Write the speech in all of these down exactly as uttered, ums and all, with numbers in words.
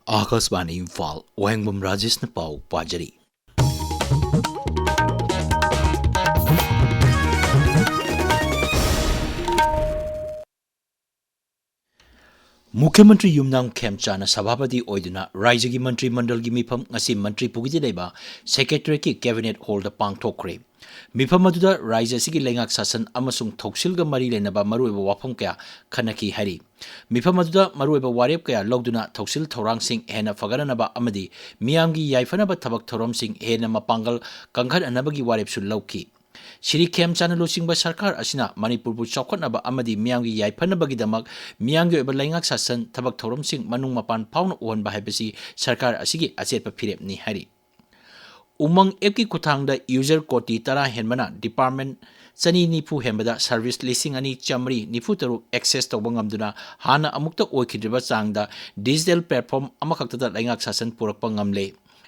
ꯑꯥꯀꯥꯁꯕꯥꯅꯤ ꯏꯝꯐꯥꯜ, ꯋꯥꯍꯦꯡꯕꯝ ꯔꯥꯖꯦꯁꯅ ꯄꯥꯎ ꯄꯥꯖꯔꯤ꯫ ꯃꯨꯈ꯭ꯌ ꯃꯟꯇ꯭ꯔꯤ ꯌꯨꯝꯅꯥꯝ ꯈꯦꯝꯆꯥꯟꯅ ꯁꯚꯥꯄꯇꯤ ꯑꯣꯏꯗꯨꯅ ꯔꯥꯖ꯭ꯌꯒꯤ ꯃꯟꯇ꯭ꯔꯤ ꯃꯟꯗꯜꯒꯤ ꯃꯤꯐꯝ ꯉꯁꯤ ꯃꯟꯇ꯭ꯔꯤ ꯄꯨꯈ꯭ꯔꯤꯗ ꯂꯩꯕ ꯁꯦꯀ꯭ꯔꯦꯇꯔꯤꯌꯦꯠꯀꯤ ꯀꯦꯕꯤꯅꯦꯠ ꯍꯣꯜꯗ ꯄꯥꯡꯊꯣꯛꯈ꯭ꯔꯦ꯫ ꯃꯤꯐꯝ ꯑꯗꯨꯗ ꯔꯥꯖ꯭ꯌ ꯑꯁꯤꯒꯤ ꯂꯩꯉꯥꯛ ꯁꯥꯁꯟ ꯑꯃꯁꯨꯡ ꯊꯧꯁꯤꯜꯒ ꯃꯔꯤ ꯂꯩꯅꯕ ꯃꯔꯨꯑꯣꯏꯕ ꯋꯥꯐꯝ ꯀꯌꯥ ꯈꯟꯅꯈꯤ ꯍꯥꯏꯔꯤ꯫ ꯃꯤꯐꯝ ꯑꯗꯨꯗ ꯃꯔꯨꯑꯣꯏꯕ ꯋꯥꯔꯦꯞ ꯀꯌꯥ ꯂꯧꯗꯨꯅ ꯊꯧꯁꯤꯜ ꯊꯧꯔꯥꯡꯁꯤꯡ ꯍꯦꯟꯅ ꯐꯒꯠꯅꯅꯕ ꯑꯃꯗꯤ ꯃꯤꯌꯥꯝꯒꯤ ꯌꯥꯏꯐꯅꯕ ꯊꯕꯛ ꯊꯧꯔꯝꯁꯤꯡ ꯍꯦꯟꯅ ꯃꯄꯥꯡꯒꯜ ꯀꯟꯈꯠꯍꯟꯅꯕꯒꯤ ꯋꯥꯔꯦꯞꯁꯨ ꯂꯧꯈꯤ꯫ ꯁ꯭ꯔꯤ ꯈꯦꯝꯆꯥꯟꯅ ꯂꯨꯆꯤꯡꯕ ꯁꯔꯀꯥꯔ ꯑꯁꯤꯅ ꯃꯅꯤꯄꯨꯔꯕꯨ ꯆꯥꯎꯈꯠꯅꯕ ꯑꯃꯗꯤ ꯃꯤꯌꯥꯝꯒꯤ ꯌꯥꯏꯐꯅꯕꯒꯤꯗꯃꯛ ꯃꯤꯌꯥꯝꯒꯤ ꯑꯣꯏꯕ ꯂꯩꯉꯥꯛ ꯁꯥꯁꯟ ꯊꯕꯛ ꯊꯧꯔꯝꯁꯤꯡ ꯃꯅꯨꯡ ꯃꯄꯥꯟ ꯐꯥꯎꯅ ꯎꯍꯟꯕ ꯍꯥꯏꯕꯁꯤ ꯁꯔꯀꯥꯔ ꯑꯁꯤꯒꯤ ꯑꯆꯦꯠꯄ ꯐꯤꯔꯦꯞꯅꯤ ꯍꯥꯏꯔꯤ꯫ ꯎꯃꯪ ꯑꯦꯞꯀꯤ ꯈꯨꯠꯊꯥꯡꯗ ꯌꯨꯖꯔ ꯀꯣꯇꯤ ꯇꯔꯥ ꯍꯦꯟꯕꯅ ꯗꯤꯄꯥꯔꯠꯃꯦꯟ ꯆꯅꯤ ꯅꯤꯐꯨ ꯍꯦꯟꯕꯗ ꯁꯔꯚꯤꯁ ꯂꯤꯁꯤꯡ ꯑꯅꯤ ꯆꯥꯃꯔꯤ ꯅꯤꯐꯨ ꯇꯔꯨꯛ ꯑꯦꯛꯁꯦꯁ ꯇꯧꯕ ꯉꯝꯗꯨꯅ ꯍꯥꯟꯅ ꯑꯃꯨꯛꯇ ꯑꯣꯏꯈꯤꯗ꯭ꯔꯤꯕ ꯆꯥꯡꯗ ꯗꯤꯖꯤꯇꯦꯜ ꯄ꯭ꯂꯦꯠꯐꯣꯔꯝ ꯑꯃꯈꯛꯇꯗ ꯂꯩꯉꯥꯛ ꯁꯥꯁꯟ ꯄꯨꯔꯛꯄ ꯉꯝꯂꯦ꯫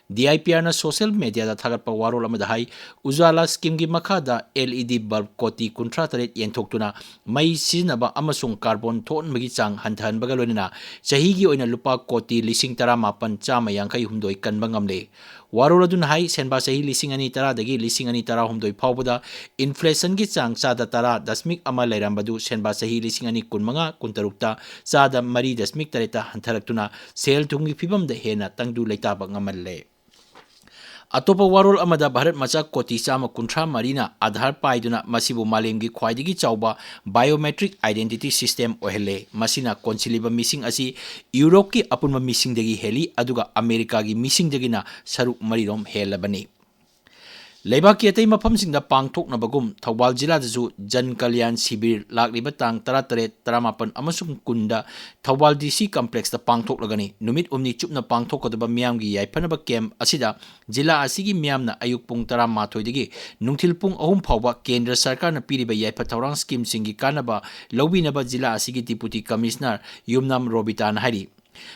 ꯗꯤ ꯑꯥꯏ ꯄꯤ ꯑꯥꯔꯅ ꯁꯣꯁꯤꯌꯦꯜ ꯃꯦꯗꯤꯌꯥꯗ ꯊꯥꯒꯠꯄ ꯋꯥꯔꯣꯜ ꯑꯃꯗ ꯍꯥꯏ, ꯎꯖꯥꯂꯥ ꯁ꯭ꯀꯤꯝꯒꯤ ꯃꯈꯥꯗ ꯑꯦꯜ ꯏ ꯗꯤ ꯕꯜꯕ ꯀꯣꯇꯤ ꯀꯨꯟꯊ꯭ꯔꯥ ꯇꯔꯦꯠ ꯌꯦꯟꯊꯣꯛꯇꯨꯅ ꯃꯩ ꯁꯤꯖꯤꯟꯅꯕ ꯑꯃꯁꯨꯡ ꯀꯥꯔꯕꯣꯟ ꯊꯣꯛꯍꯟꯕꯒꯤ ꯆꯥꯡ ꯍꯟꯊꯍꯟꯕꯒ ꯂꯣꯏꯅꯅ ꯆꯍꯤꯒꯤ ꯑꯣꯏꯅ ꯂꯨꯄꯥ ꯀꯣꯇꯤ ꯂꯤꯁꯤꯡ ꯇꯔꯥꯃꯥꯄꯟ ꯆꯥꯝꯃ ꯌꯥꯡꯈꯩ ꯍꯨꯝꯗꯣꯏ ꯀꯟꯕ ꯉꯝꯂꯦ꯫ ꯋꯥꯔꯣꯜ ꯑꯗꯨꯅ ꯍꯥꯏ, ꯁꯦꯟꯕꯥ ꯆꯍꯤ ꯂꯤꯁꯤꯡ ꯑꯅꯤ ꯇꯔꯥꯗꯒꯤ ꯂꯤꯁꯤꯡ ꯑꯅꯤ ꯇꯔꯥꯍꯨꯝꯗꯣꯏ ꯐꯥꯎꯕꯗ ꯏꯟꯐ꯭ꯂꯦꯁꯟꯒꯤ ꯆꯥꯡ ꯆꯥꯗ ꯇꯔꯥ ꯗꯁꯃꯤꯛ ꯑꯃ ꯂꯩꯔꯝꯕꯗꯨ ꯁꯦꯟꯕꯥ ꯆꯍꯤ ꯂꯤꯁꯤꯡ ꯑꯅꯤ ꯀꯨꯟꯃꯉꯥ ꯀꯨꯟꯇꯔꯨꯛꯇ ꯆꯥꯗ ꯃꯔꯤ ꯗꯁꯃꯤꯛ ꯇꯔꯦꯠꯇ ꯍꯟꯊꯔꯛꯇꯨꯅ ꯁꯦꯜ ꯊꯨꯝꯒꯤ ꯐꯤꯕꯝꯗ ꯍꯦꯟꯅ ꯇꯪꯗꯨ ꯂꯩꯇꯥꯕ ꯉꯝꯍꯜꯂꯦ꯫ ꯑꯇꯣꯞꯄ ꯋꯥꯔꯣꯜ ꯑꯃꯗ ꯚꯥꯔꯠ ꯃꯆꯥ ꯀꯣꯇꯤ ꯆꯥꯝꯃ ꯀꯨꯟꯊ꯭ꯔꯥ ꯃꯔꯤꯅ ꯑꯥꯙꯥꯔ ꯄꯥꯏꯗꯨꯅ ꯃꯁꯤꯕꯨ ꯃꯥꯂꯦꯝꯒꯤ ꯈ꯭ꯋꯥꯏꯗꯒꯤ ꯆꯥꯎꯕ ꯕꯥꯏꯑꯣꯃꯦꯇ꯭ꯔꯤꯛ ꯑꯥꯏꯗꯦꯟꯇꯤꯇꯤ ꯁꯤꯁꯇꯦꯝ ꯑꯣꯏꯍꯜꯂꯦ꯫ ꯃꯁꯤꯅ ꯀꯣꯟꯁꯤꯜꯂꯤꯕ ꯃꯤꯁꯤꯡ ꯑꯁꯤ ꯌꯨꯔꯣꯞꯀꯤ ꯑꯄꯨꯟꯕ ꯃꯤꯁꯤꯡꯗꯒꯤ ꯍꯦꯜꯂꯤ, ꯑꯗꯨꯒ ꯑꯃꯦꯔꯤꯀꯥꯒꯤ ꯃꯤꯁꯤꯡꯗꯒꯤꯅ ꯁꯔꯨꯛ ꯃꯔꯤꯔꯣꯝ ꯍꯦꯜꯂꯕꯅꯤ꯫ ꯂꯩꯕꯥꯛꯀꯤ ꯑꯇꯩ ꯃꯐꯝꯁꯤꯡꯗ ꯄꯥꯡꯊꯣꯛꯅꯕꯒꯨꯝ ꯊꯧꯕꯥꯜ ꯖꯤꯂꯥꯗꯁꯨ ꯖꯟ ꯀꯜꯌꯥꯟ ꯁꯤꯕꯤꯔ ꯂꯥꯛꯂꯤꯕ ꯇꯥꯡ ꯇꯔꯥꯇꯔꯦꯠ, ꯇꯔꯥꯃꯥꯄꯟ ꯑꯃꯁꯨꯡ ꯀꯨꯟꯗ ꯊꯧꯕꯥꯜ ꯗꯤ ꯁꯤ ꯀꯝꯄ꯭ꯂꯦꯛꯁꯇ ꯄꯥꯡꯊꯣꯛꯂꯒꯅꯤ꯫ ꯅꯨꯃꯤꯠ ꯍꯨꯝꯅꯤ ꯆꯨꯞꯅ ꯄꯥꯡꯊꯣꯛꯀꯗꯕ ꯃꯤꯌꯥꯝꯒꯤ ꯌꯥꯏꯐꯅꯕ ꯀꯦꯝꯞ ꯑꯁꯤꯗ ꯖꯤꯂꯥ ꯑꯁꯤꯒꯤ ꯃꯤꯌꯥꯝꯅ ꯑꯌꯨꯛ ꯄꯨꯡ ꯇꯔꯥꯃꯥꯊꯣꯏꯗꯒꯤ ꯅꯨꯡꯊꯤꯜ ꯄꯨꯡ ꯑꯍꯨꯝ ꯐꯥꯎꯕ ꯀꯦꯟꯗ꯭ꯔ ꯁꯔꯀꯥꯔꯅ ꯄꯤꯔꯤꯕ ꯌꯥꯏꯐ ꯊꯧꯔꯥꯡ ꯁ꯭ꯀꯤꯝꯁꯤꯡꯒꯤ ꯀꯥꯟꯅꯕ ꯂꯧꯕꯤꯅꯕ ꯖꯤꯂꯥ ꯑꯁꯤꯒꯤ ꯗꯤꯄꯨꯇꯤ ꯀꯃꯤꯁꯅꯔ ꯌꯨꯝꯅꯥꯝ ꯔꯣꯕꯤꯇꯥꯅ ꯍꯥꯏꯔꯤ꯫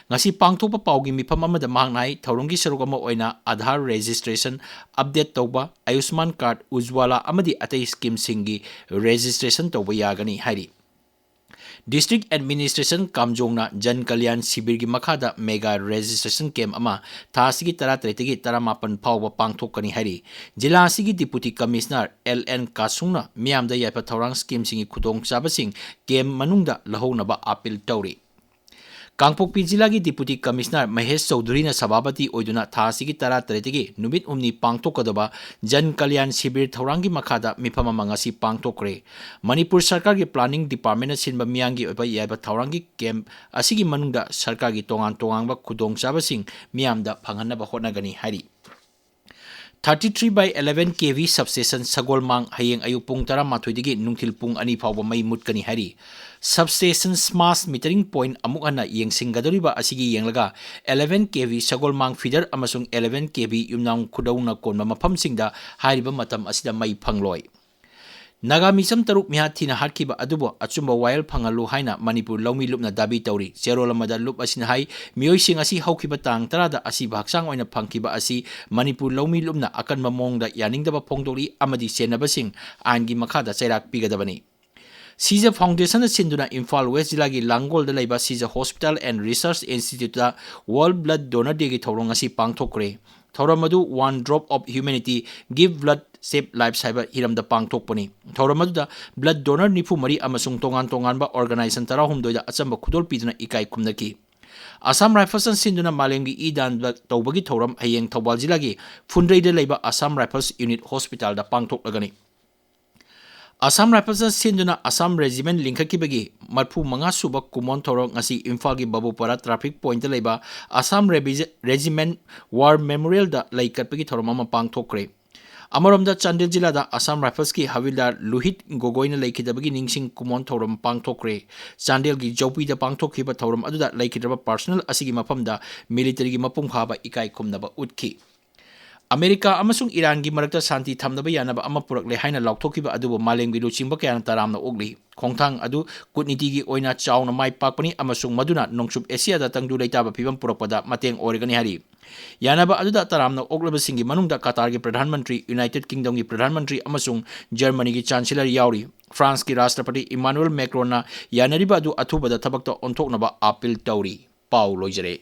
ꯉꯁꯤ ꯄꯥꯡꯊꯣꯛꯄ ꯄꯥꯎꯒꯤ ꯃꯤꯐꯝ ꯑꯃꯗ ꯃꯍꯥꯛꯅ ꯍꯥꯏ, ꯊꯧꯔꯝꯒꯤ ꯁꯔꯨꯛ ꯑꯃ ꯑꯣꯏꯅ ꯑꯥꯙꯥꯔ ꯔꯦꯖꯤꯁꯇ꯭ꯔꯦꯁꯟ ꯑꯞꯗꯦꯠ ꯇꯧꯕ, ꯑꯌꯨꯁꯃꯥꯟ ꯀꯥꯔꯗ, ꯎꯖ꯭ꯋꯥꯂꯥ ꯑꯃꯗꯤ ꯑꯇꯩ ꯁ꯭ꯀꯤꯝꯁꯤꯡꯒꯤ ꯔꯦꯖꯤꯁꯇ꯭ꯔꯦꯁꯟ ꯇꯧꯕ ꯌꯥꯒꯅꯤ ꯍꯥꯏꯔꯤ꯫ District Administration ꯀꯥꯝꯖꯣꯡꯅ ꯖꯟ ꯀꯂꯌꯥꯟ ꯁꯤꯕꯤꯔꯒꯤ ꯃꯈꯥꯗ mega registration camp ꯑꯃ ꯊꯥ ꯑꯁꯤꯒꯤ ꯇꯔꯥꯇꯔꯦꯠꯇꯒꯤ ꯇꯔꯥꯃꯥꯄꯟ ꯐꯥꯎꯕ ꯄꯥꯡꯊꯣꯛꯀꯅꯤ ꯍꯥꯏꯔꯤ꯫ ꯖꯤꯂꯥ ꯑꯁꯤꯒꯤ Deputy Commissioner ꯑꯦꯜ ꯑꯦꯟ ꯀꯥꯁꯨꯡꯅ ꯃꯤꯌꯥꯝꯗ ꯌꯥꯏꯐ ꯊꯧꯔꯥꯡ schemeꯁꯤꯡꯒꯤ ꯈꯨꯗꯣꯡꯆꯥꯕꯁꯤꯡ camp ꯃꯅꯨꯡꯗ ꯂꯧꯍꯧꯅꯕ appeal ꯇꯧꯔꯤ꯫ ꯀꯥꯡꯄꯣꯛꯄꯤ ꯖꯤꯂꯥꯒꯤ Deputy Commissioner ꯃꯍꯦꯁ ꯆꯧꯙꯨꯔꯤꯅ ꯁꯚꯥꯄꯇꯤ ꯑꯣꯏꯗꯨꯅ ꯊꯥ ꯑꯁꯤꯒꯤ ꯇꯔꯥꯇꯔꯦꯠꯇꯒꯤ ꯅꯨꯃꯤꯠ ꯍꯨꯝꯅꯤ ꯄꯥꯡꯊꯣꯛꯀꯗꯕ ꯖꯟ ꯀꯂꯌꯥꯟ ꯁꯤꯕꯤꯔ ꯊꯧꯔꯥꯡꯒꯤ ꯃꯈꯥꯗ ꯃꯤꯐꯝ ꯑꯃ ꯉꯁꯤ ꯄꯥꯡꯊꯣꯛꯈ꯭ꯔꯦ꯫ ꯃꯅꯤꯄꯨꯔ ꯁꯔꯀꯥꯔꯒꯤ Planning Departmentꯅ ꯁꯤꯟꯕ ꯃꯤꯌꯥꯝꯒꯤ ꯑꯣꯏꯕ ꯌꯥꯏꯐ ꯊꯧꯔꯥꯡꯒꯤ camp ꯑꯁꯤꯒꯤ ꯃꯅꯨꯡꯗ ꯁꯔꯀꯥꯔꯒꯤ ꯇꯣꯉꯥꯟ ꯇꯣꯉꯥꯟꯕ ꯈꯨꯗꯣꯡꯆꯥꯕꯁꯤꯡ ꯃꯤꯌꯥꯝꯗ ꯐꯪꯍꯟꯅꯕ ꯍꯣꯠꯅꯒꯅꯤ ꯍꯥꯏꯔꯤ꯫ Thirty three by eleven K V substation ꯁꯒꯣꯜꯃꯥꯡ ꯍꯌꯦꯡ ꯑꯌꯨꯛ ꯄꯨꯡ ꯇꯔꯥꯃꯥꯊꯣꯏꯗꯒꯤ ꯅꯨꯡꯊꯤꯜ ꯄꯨꯡ ꯑꯅꯤ ꯐꯥꯎꯕ ꯃꯩ ꯃꯨꯠꯀꯅꯤ ꯍꯥꯏꯔꯤ꯫ Substation smart metering point ꯑꯃꯨꯛ ꯍꯟꯅ ꯌꯦꯡꯁꯤꯟꯒꯗꯧꯔꯤꯕ ꯑꯁꯤꯒꯤ ꯌꯦꯡꯂꯒ eleven K V ꯁꯒꯣꯜꯃꯥꯡ feeder ꯑꯃꯁꯨꯡ eleven K V ꯌꯨꯝꯅꯥꯝ ꯈꯨꯗꯧꯅ ꯀꯣꯟꯕ ꯃꯐꯝꯁꯤꯡꯗ ꯍꯥꯏꯔꯤꯕ ꯃꯇꯝ ꯑꯁꯤꯗ ꯃꯩ ꯐꯪꯂꯣꯏ꯫ ꯅꯥꯒꯥ ꯃꯤꯆꯝ ꯇꯔꯨꯛ ꯃꯤꯍꯥꯠ ꯊꯤꯅ ꯍꯥꯠꯈꯤꯕ ꯑꯗꯨꯕꯨ ꯑꯆꯨꯝꯕ ꯋꯥꯌꯦꯜ ꯐꯪꯍꯜꯂꯨ ꯍꯥꯏꯅ ꯃꯅꯤꯄꯨꯔ ꯂꯧꯃꯤ ꯂꯨꯞꯅ ꯗꯥꯕꯤ ꯇꯧꯔꯤ꯫ ꯆꯦꯔꯣꯜ ꯑꯃꯗ ꯂꯨꯞ ꯑꯁꯤꯅ ꯍꯥꯏ, ꯃꯤꯑꯣꯏꯁꯤꯡ ꯑꯁꯤ ꯍꯧꯈꯤꯕ ꯇꯥꯡ ꯇꯔꯥꯗ ꯑꯁꯤꯕ ꯍꯛꯆꯥꯡ ꯑꯣꯏꯅ ꯐꯪꯈꯤꯕ ꯑꯁꯤ ꯃꯅꯤꯄꯨꯔ ꯂꯧꯃꯤ ꯂꯨꯞꯅ ꯑꯀꯟꯕ ꯃꯑꯣꯡꯗ ꯌꯥꯅꯤꯡꯗꯕ ꯐꯣꯡꯗꯣꯛꯂꯤ ꯑꯃꯗꯤ ꯆꯦꯟꯅꯕꯁꯤꯡ ꯑꯥꯏꯟꯒꯤ ꯃꯈꯥꯗ ꯆꯩꯔꯥꯛ ꯄꯤꯒꯗꯕꯅꯤ꯫ ꯁꯤꯖ Foundationꯅ ꯁꯤꯟꯗꯨꯅ ꯏꯝꯐꯥꯜ West ꯖꯤꯂꯥꯒꯤ ꯂꯥꯡꯒꯣꯜꯗ ꯂꯩꯕ ꯁꯤꯖ Hospital and Research Instituteꯇ World Blood Donor Dayꯒꯤ ꯊꯧꯔꯝ ꯉꯁꯤ ꯄꯥꯡꯊꯣꯛꯈ꯭ꯔꯦ꯫ ꯊꯧꯔꯝ ꯑꯗꯨ One Drop of Humanity, Give Blood, Save Lives ꯍꯥꯏꯕ ꯍꯤꯔꯝꯗ ꯄꯥꯡꯊꯣꯛꯄꯅꯤ꯫ ꯊꯧꯔꯝ ꯑꯗꯨꯗ blood donor ꯅꯤꯐꯨ ꯃꯔꯤ ꯑꯃꯁꯨꯡ ꯇꯣꯉꯥꯟ ꯇꯣꯉꯥꯟꯕ organization ꯇꯔꯥꯍꯨꯝꯗꯣꯏꯗ ꯑꯆꯝꯕ ꯈꯨꯗꯣꯜ ꯄꯤꯗꯨꯅ ꯏꯀꯥꯏ ꯈꯨꯝꯅꯈꯤ꯫ Assam Riflesꯅ ꯁꯤꯟꯗꯨꯅ ꯃꯥꯂꯦꯝꯒꯤ e-daanꯗ ꯇꯧꯕꯒꯤ ꯊꯧꯔꯝ ꯍꯌꯦꯡ ꯊꯧꯕꯥꯜ ꯖꯤꯂꯥꯒꯤ ꯐꯨꯟꯗ꯭ꯔꯩꯗ ꯂꯩꯕ Assam Rifles Unit Hospitalꯗ ꯄꯥꯡꯊꯣꯛꯂꯒꯅꯤ꯫ Assam Riflesꯅ ꯁꯤꯟꯗꯨꯅ Assam Regiment ꯂꯤꯡꯈꯠꯈꯤꯕꯒꯤ ꯃꯔꯤꯐꯨ ꯃꯉꯥ ꯁꯨꯕ ꯀꯨꯃꯣꯟ ꯊꯧꯔꯝ ꯉꯁꯤ ꯏꯝꯐꯥꯜꯒꯤ ꯕꯥꯕꯨꯄꯥꯔꯥ traffic pointꯇ ꯂꯩꯕ Assam Rebi-, Regiment War Memorialꯗ ꯂꯩ ꯀꯠꯄꯒꯤ ꯊꯧꯔꯝ ꯑꯃ ꯄꯥꯡꯊꯣꯛꯈ꯭ꯔꯦ꯫ ꯑꯃꯔꯣꯝꯗ ꯆꯥꯟꯗꯦꯜ ꯖꯤꯂꯥꯗ Assam Riflesꯀꯤ ꯍꯥꯋꯤꯜꯗꯥꯔ ꯂꯨꯍꯤꯠ ꯒꯣꯒꯣꯏꯅ ꯂꯩꯈꯤꯗꯕꯒꯤ ꯅꯤꯡꯁꯤꯡ ꯀꯨꯃꯣꯟ ꯊꯧꯔꯝ ꯄꯥꯡꯊꯣꯛꯈ꯭ꯔꯦ꯫ ꯆꯥꯟꯗꯦꯜꯒꯤ ꯖꯧꯄꯤꯗ ꯄꯥꯡꯊꯣꯛꯈꯤꯕ ꯊꯧꯔꯝ ꯑꯗꯨꯗ ꯂꯩꯈꯤꯗ꯭ꯔꯕ personnel ꯑꯁꯤꯒꯤ ꯃꯐꯝꯗ militaryꯒꯤ ꯃꯄꯨꯡ ꯐꯥꯕ ꯏꯀꯥꯏ ꯈꯨꯝꯅꯕ ꯎꯠꯈꯤ꯫ ꯑꯃꯦꯔꯤꯀꯥ ꯑꯃꯁꯨꯡ ꯏꯔꯥꯟꯒꯤ ꯃꯔꯛꯇ ꯁꯥꯟꯇꯤ ꯊꯝꯅꯕ ꯌꯥꯅꯕ ꯑꯃ ꯄꯨꯔꯛꯂꯦ ꯍꯥꯏꯅ ꯂꯥꯎꯊꯣꯛꯈꯤꯕ ꯑꯗꯨꯕꯨ ꯃꯥꯂꯦꯝꯒꯤ ꯂꯨꯆꯤꯡꯕ ꯀꯌꯥꯅ ꯇꯔꯥꯝꯅ ꯑꯣꯛꯂꯤ꯫ ꯈꯣꯡꯊꯥꯡ ꯑꯗꯨ ꯀꯨꯠꯅꯤꯇꯤꯒꯤ ꯑꯣꯏꯅ ꯆꯥꯎꯅ ꯃꯥꯏ ꯄꯥꯛꯄꯅꯤ ꯑꯃꯁꯨꯡ ꯃꯗꯨꯅ ꯅꯣꯡꯆꯨꯞ ꯑꯦꯁꯤꯌꯥꯗ ꯇꯪꯗꯨ ꯂꯩꯇꯥꯕ ꯐꯤꯕꯝ ꯄꯨꯔꯛꯄꯗ ꯃꯇꯦꯡ ꯑꯣꯏꯔꯒꯅꯤ ꯍꯥꯏꯔꯤ꯫ ꯌꯥꯅꯕ ꯑꯗꯨꯗ ꯇꯔꯥꯝꯅ ꯑꯣꯛꯂꯕꯁꯤꯡꯒꯤ ꯃꯅꯨꯡꯗ ꯀꯇꯥꯔꯒꯤ ꯄ꯭ꯔꯙꯥꯟ ꯃꯟꯇ꯭ꯔꯤ, ꯌꯨꯅꯥꯏꯇꯦꯗ ꯀꯤꯡꯗꯝꯒꯤ ꯄ꯭ꯔꯙꯥꯟ ꯃꯟꯇ꯭ꯔꯤ ꯑꯃꯁꯨꯡ ꯖꯔꯃꯅꯤꯒꯤ ꯆꯥꯟꯁꯦꯂꯔ ꯌꯥꯎꯔꯤ꯫ ꯐ꯭ꯔꯥꯟꯁꯀꯤ ꯔꯥꯁꯇ꯭ꯔꯄꯇꯤ ꯏꯃꯥꯅꯨꯑꯦꯜ ꯃꯦꯀ꯭ꯔꯣꯟꯅ ꯌꯥꯅꯔꯤꯕ ꯑꯗꯨ ꯑꯊꯨꯕꯗ ꯊꯕꯛꯇ ꯑꯣꯟꯊꯣꯛꯅꯕ ꯑꯥꯄꯤꯜ ꯇꯧꯔꯤ꯫ ꯄꯥꯎ ꯂꯣꯏꯖꯔꯦ꯫